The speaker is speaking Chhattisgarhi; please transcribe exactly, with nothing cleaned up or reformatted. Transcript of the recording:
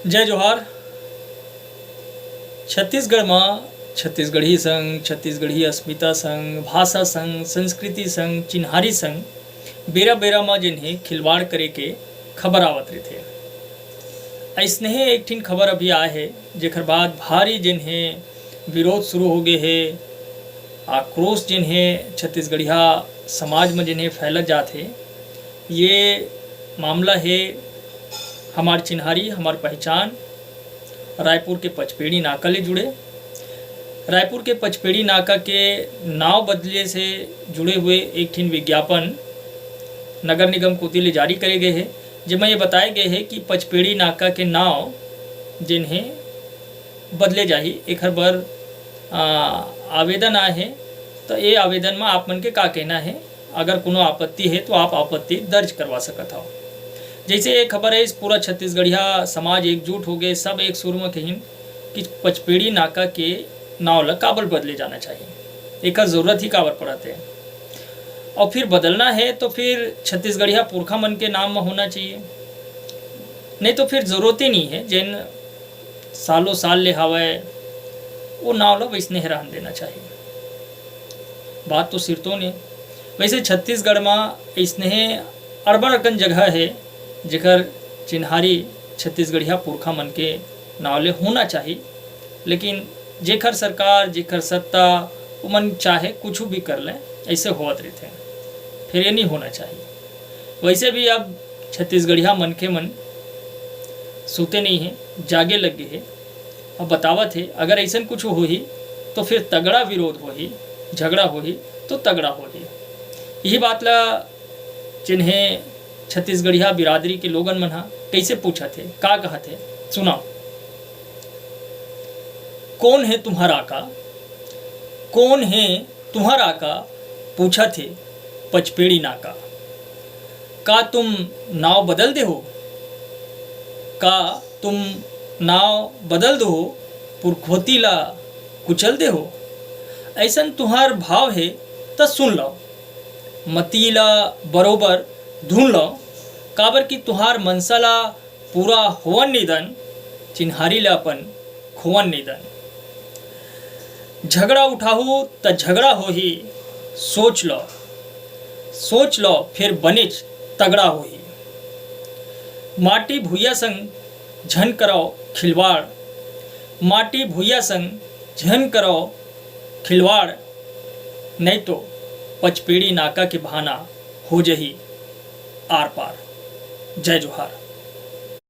जय जोहार। छत्तीसगढ़ म छत्तीसगढ़ी संग, छत्तीसगढ़ी अस्मिता संग, भाषा संग, संस्कृति संग, चिन्हारी संग बेरा-बेरा म जेन हे खिलवाड़ करे के खबर आवत रहिथे। अइसने एक ठिन खबर अभी आए हे, जेकर बाद भारी जेन हे विरोध शुरू हो गे हे, आक्रोश जेन हे छत्तीसगढ़िया समाज म जेन हे फैलत जात हे। ये मामला हे हमार चिन्हारी, हमार पहचान, रायपुर के पचपेड़ी नाका ले जुड़े। रायपुर के पचपेड़ी नाका के नाव बदले से जुड़े हुए एक ठिन विज्ञापन नगर निगम कोति ले जारी करे गए हे, जेमा ये बताए गए हे कि पचपेड़ी नाका के नाव जेन हे बदले जाही, एखर बर, आ, आवेदन आए हे। तो ये आवेदन म आप मन के का कहना हे? अगर कोनो आपत्ति हे तो आप आपत्ति दर्ज करवा सकत हव। जैसे ये खबर है, इस पूरा छत्तीसगढ़िया समाज एकजुट हो गए, सब एक सुर म कहिन कि पचपेड़ी नाका के नाव ल काबर बदले जाना चाहिए, एकर जरूरत ही काबर पड़त है। और फिर बदलना है तो फिर छत्तीसगढ़िया पुरखा मन के नाम म होना चाहिए, नहीं तो फिर जरूरत ही नहीं है। जेन सालों साल ले हावय, वो नाव ल वैसने ही रहन देना चाहिए। बात तो सिरतोन ए। वैसे छत्तीसगढ़ म अइसने अड़बड़ अकन जगह हे, जेकर चिन्हारी छत्तीसगढ़िया पुरखा मन के नाव ले होना चाहिए, लेकिन जेकर सरकार, जेकर सत्ता, ओमन चाहे कुछ भी कर लें, ऐसे होवत रहिथे। फिर ये नहीं होना चाहिए। वैसे भी अब छत्तीसगढ़िया मनखे मन सुते नहीं हे, जागे लग गए हे। अब बतावत हे, अगर ऐसन कुछ होही तो फिर तगड़ा विरोध होही, झगड़ा होही तो तगड़ा होही। यही बात ला जेन हे छत्तीसगढ़िया बिरादरी के लोगन मन ह कैसे पूछत हे, का कहत हे, सुनाओ। कौन है तुम्हारा का, कौन है तुम्हारा का, पूछत हे पचपेड़ी नाका। का तुम नाव बदल दे हो? का तुम नाव बदल दो हो? पुरखोती ला कुचल दे हो? ऐसन तुहार भाव हे त सुन लो, मती ला बरोबर धुन लो, काबर कि तुहार मनसा ला पूरा होवन निदन, चिन्हारी ला अपन खोवन निदन। झगड़ा उठाहू त झगड़ा होही, सोच लो, सोच लो फिर बनेच तगड़ा होही। माटी भुइया संग झन करव खिलवाड़, माटी भुइया संग झन करव खिलवाड़, नहीं तो पचपेड़ी नाका के बहाना हो जही आर पार। जय जोहार।